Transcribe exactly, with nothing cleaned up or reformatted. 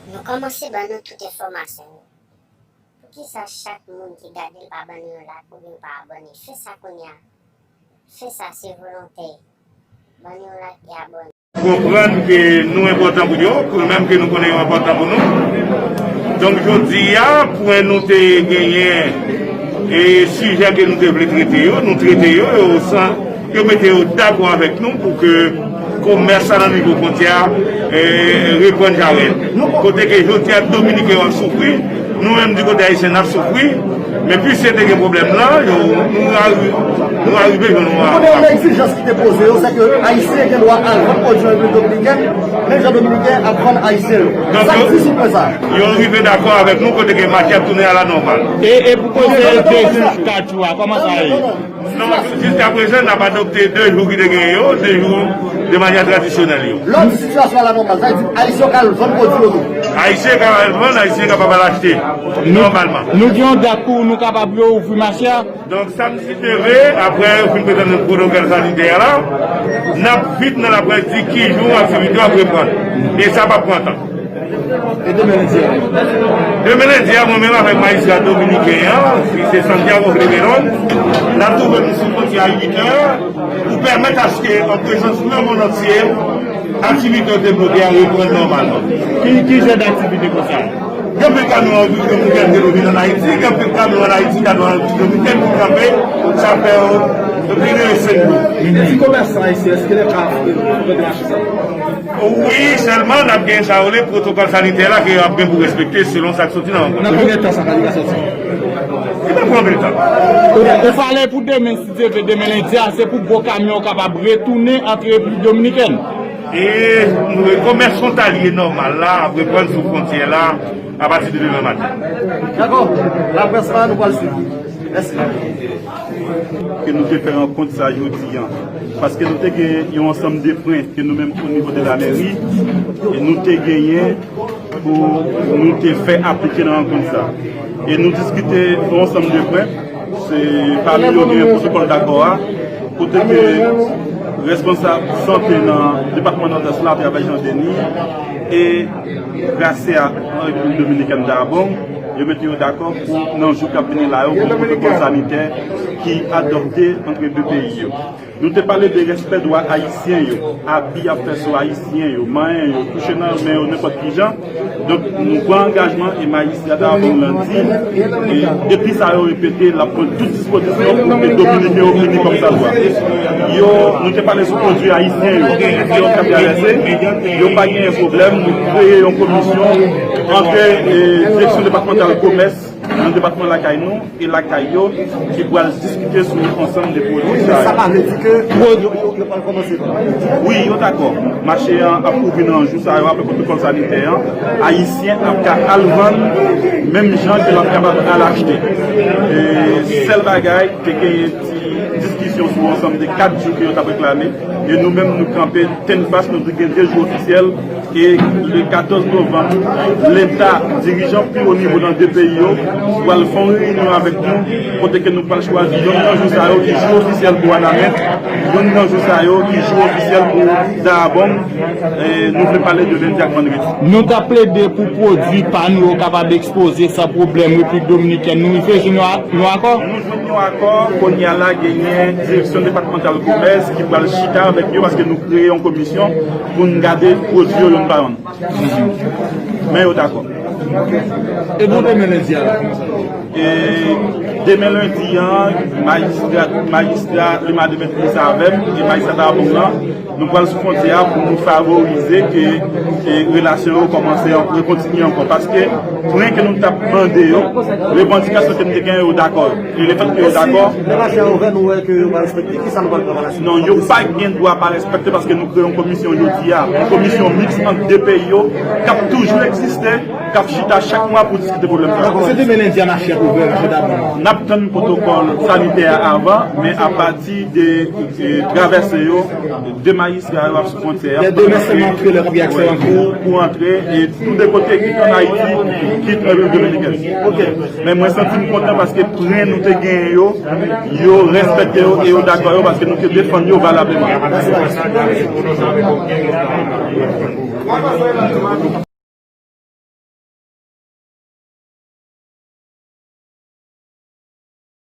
Nou kòmanse ban nou tout enfòmasyon yo. Poukisa chak moun ki gade l pa ban nou yon like oubyen pa abòne? Fè sa kounye a. Fè sa, se volonte. Ban nou yon like e abòne. Konprann ke nou enpòtan pou yo, pou yo menm ke nou konnen yo enpòtan pou nou. Donk, jodi a, pwen nou te genyen e sijè ke nou te vle trete yo, nou trete yo, yo san, yo mete yo dakò avèk nou pou ke komès la nan nivo fwontyè a, e, reprann jan rèl. Kote ke jodi a Dominiken yo ap soufri, nou menm di kote Ayisyen n ap soufri, men piske te gen pwoblèm lan, yo, nou ari-, nou arive jwenn yon akò. Kote yon egzijans ki te poze yo, se ke Ayisyen gen dwa al vann pwodui yo Repiblik Dominikèn, menm jan Dominiken ap vann Ayisyen yo. Donk, sa k yo, di sou pwen sa a? Yo rive dakò avèk nou kote ke mache ap tounen alanòmal. E, e pou koze de jou, kat jou a, kòman sa ye? Non, jiskaprezan, n ap adopte de jou ki te genyen yo, de jou de manyè tradisyonèl yo. Lòt sitiyasyon alanòmal, sa vle di Ayisyen yo ka al vann pwodui yo tou. Ayisyen ka al vann, Ayisyen kapab al achte nòmalman. Nou gen yon dat pou nou kapab reouvri mache a? Donk, samdi neve, apre yo fin prezante pwotokòl sanitè a la, n ap vit nan laprès di ki jou aktivite yo ap reprann. E sa p ap pran tan. E demen lendi a? Demen lendi a, mwen menm avèk majistra dominiken an, ki se Santiago Fleveron, n ap twouve nou sou fwontyè a uit è pou pèmèt aske, an prezans nan mond antye, aktivite yo te bloke a reprann nòmalman. Ki, ki jan d aktivite konsa? Gen anpil kamyon Repiblik Dominikèn ki vin ann Ayiti, gen anpil kamyon ann Ayiti k al nan Repiblik Dominikèn pou kanpe, sa fè yo vire Sendomeng. Ti komèsan ayisyen, èske lè ka afwonte mache sa? Wi, sèlman n ap gen sa yo rele pwotokòl sanitè la ke y ap gen pou respekte selon sa k soti nan rankont. Nan konbyen tan sa ka rive soti? Li pa pran anpil tan. Ou, ou pale pou demen, si Dye vle, demen lendi a, se pou gwo kamyon yo kapab retounen antre Repiblik Dominikèn. E komès fwontalye nòmal la ap reprann sou fwontyè la apati de demen maten. Dakò. Laprès la, nou pral swiv. Mèsi. Ke nou te fè rankont sa jodi a. Paske nou te gen yon ansanm de pwen ke nou menm o nivo de la mèri, e nou te genyen pou nou te fè aplike nan rankont sa. E nou diskite yon ansanm de pwen, se pami yo gen pwotokòl dakò a, kote ke responsab sante nan depatman Nòdès la, atravè Jean Denis, e grasye a an Repiblik Dominikèn Dabong, yo mete yo dakò pou nan jou k ap vini la yo, pou pwotokòl sanitè ki adopte ant de peyi yo. Nou te pale de respè dwa ayisyen yo, abi y ap fè sou ayisyen yo, manyen yo, touche nan men yo, nenpòt ki jan. Donk, nou pran angajman e majistra Dabong lan di, e depi sa yo repete, l ap pran tout dispozisyon pou ke dominiken yo vini kòmsadwa. Yo, nou te pale sou pwodui ayisyen yo, yo k ap travèse, yo pa genyen pwoblèm, nou kreye yon komisyon ant, e, direksyon depatmantal komès nan depatman lakay nou e lakay yo ki pral diskite sou ansanm de pwodui sa yo. Sa pa vle di ke yo, yo, yo pral kòmanse. Wi, yo dakò. Mache an ap ouvri nan jou sa yo, apre pwotokòl sanitè an. Ayisyen ap ka al vann menm jan ke l ap kapab al achte. E sèl bagay, te genyen ti diskisyon sou ansanm de kat jou ke yo t ap reklame. E nou menm, nou kanpe tennfas, nou di gen de jou ofisyèl. E le katòz novanm, Leta, dirijan pi wo nivo nan de peyi yo, pral fè yon reyinyon avèk nou, kote ke nou pral chwazi yonn nan jou sa yo ki jou ofisyèl pou Wanament, yonn nan jou sa yo ki jou ofisyèl pou Dayabong. E nou vle pale de lendi ak vandredi. Nou t ap plede pou pwodui pa nou yo kapab ekspoze san pwoblèm Repiblik Dominikèn. Nou rive jwenn yon a-, yon akò? Nou jwenn yon akò, kounye a la genyen direksyon depatmantal komès ki pral chita avèk yo paske nou kreye yon komisyon pou n gade pwodui yo youn pa youn. Men yo dakò. E pou demen lendi a la? E demen lendi an, majistra, majistra Lima Demetri avè m e majistra Dabong lan, nou pral sou fwontyè a pou nou favorize ke, ke relasyon yo kòmanse an-, rekontinye ankò. Paske pwen ke nou t ap mande yo, revandikasyon ke nou te genyen yo dakò. E lefèt ke yo dakò. Lè mache a ouvè, nou wè ke yo pa respekte. Kisa nou pral fè pa la suite? Non, yo pa gen dwa pa respekte paske nou kreye yon komisyon jodi a. Yon komisyon miks ant de peyi yo k ap toujou egziste, k ap chita chak mwa pou diskite pwoblèm sa. Dakò, se demen lendi a mache ap ouvè, mache Dabong. N ap tann pwotokòl sanitè a avan, men apati de, de travèse yo, de majistra yo ap sou fwontyè a. Dè demen sèlman antre lè pou gen aksè rantre. Pou, pou antre, e tou de kote, kit ann Ayiti, kit Repiblik Dominikèn. Ok. Men mwen santi m kontan paske pwen nou te genyen yo, yo respekte yo e yo dakò yo paske nou te defann yo valableman.